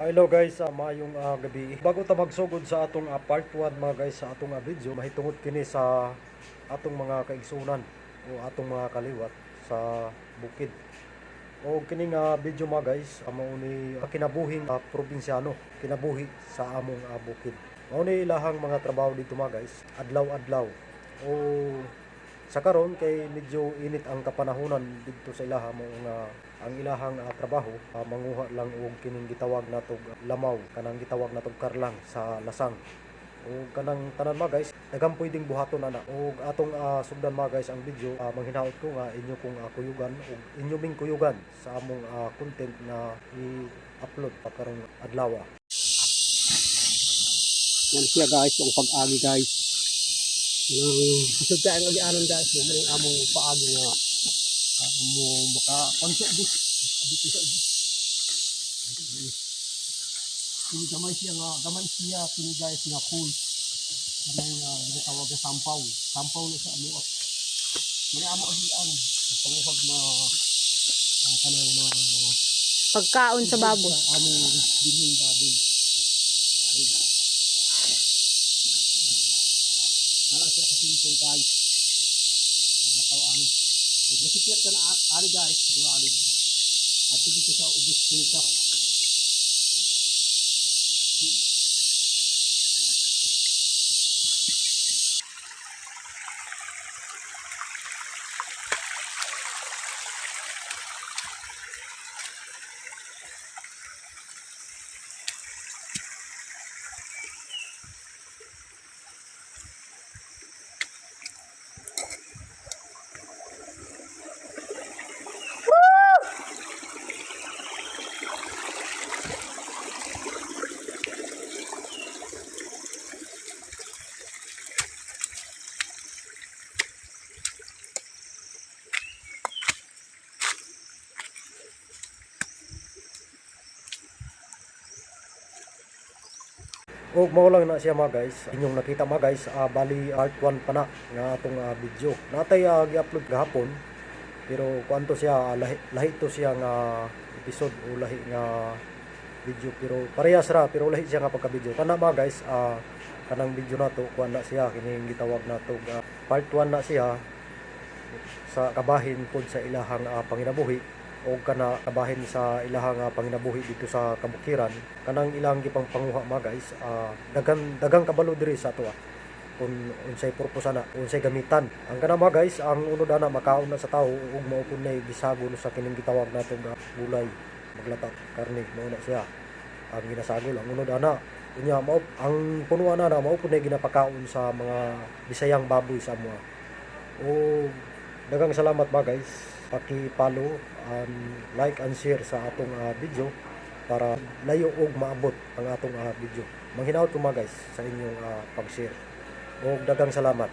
Hello guys, maayong gabi. Bago ta magsugod sa atong part 1, mga guys, sa atong video, mahitungod kini sa atong mga kaigsunan o atong mga kaliwat sa bukid. O kini nga video, mga guys, mao ni kinabuhing probinsyano, kinabuhi sa among bukid. Mao ni ilahang mga trabaho dito, mga guys, adlaw-adlaw. O sa karon kay medyo init ang kapanahunan didto sa ilaha, mao nga ang ilahang trabaho, manguha lang og kining gitawag natog lamaw, kanang gitawag natog karlang sa lasang. O kanang tanan, mga guys, daghang pwedeng buhaton ana. Og atong sugdan, mga guys, ang video, manghinaot ko nga inyo kong kuyugan ug inyo ming kuyugan sa among content na i-upload pa karong adlaw. Yan siya guys, ang pag-agi guys. Nang isod ka ang agianan guys, mo man ang among paagi nga mo maka konso di. Dito sa kini gamay siya nga, gamay siya kini guys nga cool. Gamay nga ginatawag nga sampaw. Sampaw na sa amo. Mga amo agian, panguhag ma ang kanang mga Pagkaon sa baboy. Sa among dinhing baboy. Nala siya kasimple guys. Paglakaw ang nasipyat ka na ari guys. Dua ali. At dito sa ubos kunika. Og mao lang na siya, mga guys. Inyong nakita, mga guys, bali part 1 pa na nga atong video. Natay gi-upload gahapon pero kuan to siya, lahi, lahi to siya nga episode o lahi nga video, pero parehas ra pero lahi siya nga pagka-video. Kana, mga guys, kanang video nato, kuan na siya, kining gitawag nato part 1 na siya sa kabahin pod sa ilahang panginabuhi o kana kabahin sa ilahang panginabuhi dito sa kabukiran, kanang ilang gipang panguha, mga guys, daghan daghang kabalo diri sa ato kung unsay purpose ana, unsay gamitan ang kana, mga guys. Ang unod ana, makaon na sa tawo ug mao pud nay gisagol sa kining gitawag nato nga gulay, maglata karne. Mao na siya ang ginasagol ang unod ana. Unya mao ang punuan ana, mao pud nay ginapakaon sa mga Bisayang baboy sa amoa. O daghang salamat, mga guys. Paki-follow and like and share sa atong video para layo og maabot ang atong video. Manghinaot ko, mga guys, sa inyong pag-share. Og daghang salamat.